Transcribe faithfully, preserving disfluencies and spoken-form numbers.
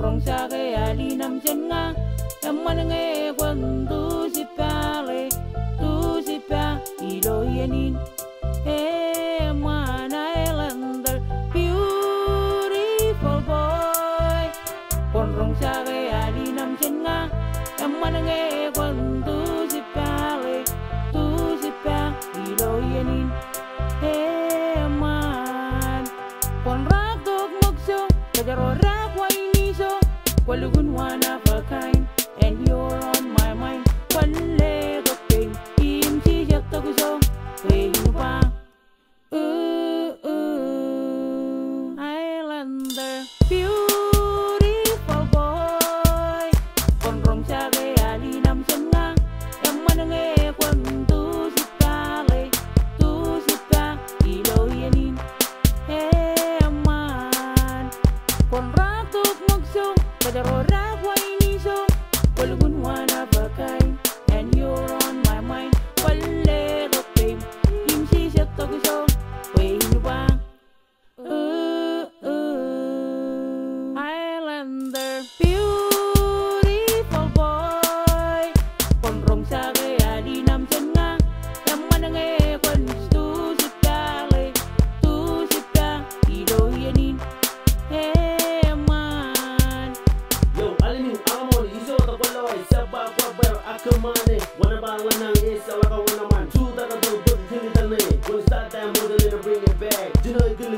Roñjake āliin am jān ña, eṃṃan ñe kwōn tuj ippa ḷe, tuj ippa ilo iien in. Eṃṃan Islander, beautiful boy. Kwōn roñjake āliin am jān ña, eṃṃan ñe kwōn tuj ippa ḷe, tuj ippa ilo iien in. Eṃṃan. Kwōn raak tok ṃōk joñ, kōjro raak wāini joñ. Kwō lukkuun one of a kind, and you're on my mind. Kwōn letok peim im jijet tok joñ, bwe in ba. Ooh, ooh, Islander, beautiful boy. Kwōn roñjake āliin am jān ña, eṃṃan ñe kwōn tuj ippa ḷe, tuj ippa ilo iien in. Eṃṃan. Kwōn raak tok ṃōk joñ, kōjro raak wāini joñ. Kwō lukkuun one of a kind, and you're on my mind. Kwōn letok peim im jijet tok joñ, bwe in ba. Ooh, ooh, Islander, beautiful boy. Kwōn roñjake āliin am jān ña, eṃṃan ñe kwōn tuj ippa ḷe, tuj ippa ilo iien in. Eṃṃan. Yo, ālimin, aṃ ṃool, ijo ta kwōllowai, jab ba kwō bar, ak kōṃṃane, wōn ba ḷōṇañ, ej jeḷā kōn wōn eṃṃan, jutak tok bōk kōn itan ṇe, kwōn start time, we're gonna bring it back. Jino ikōl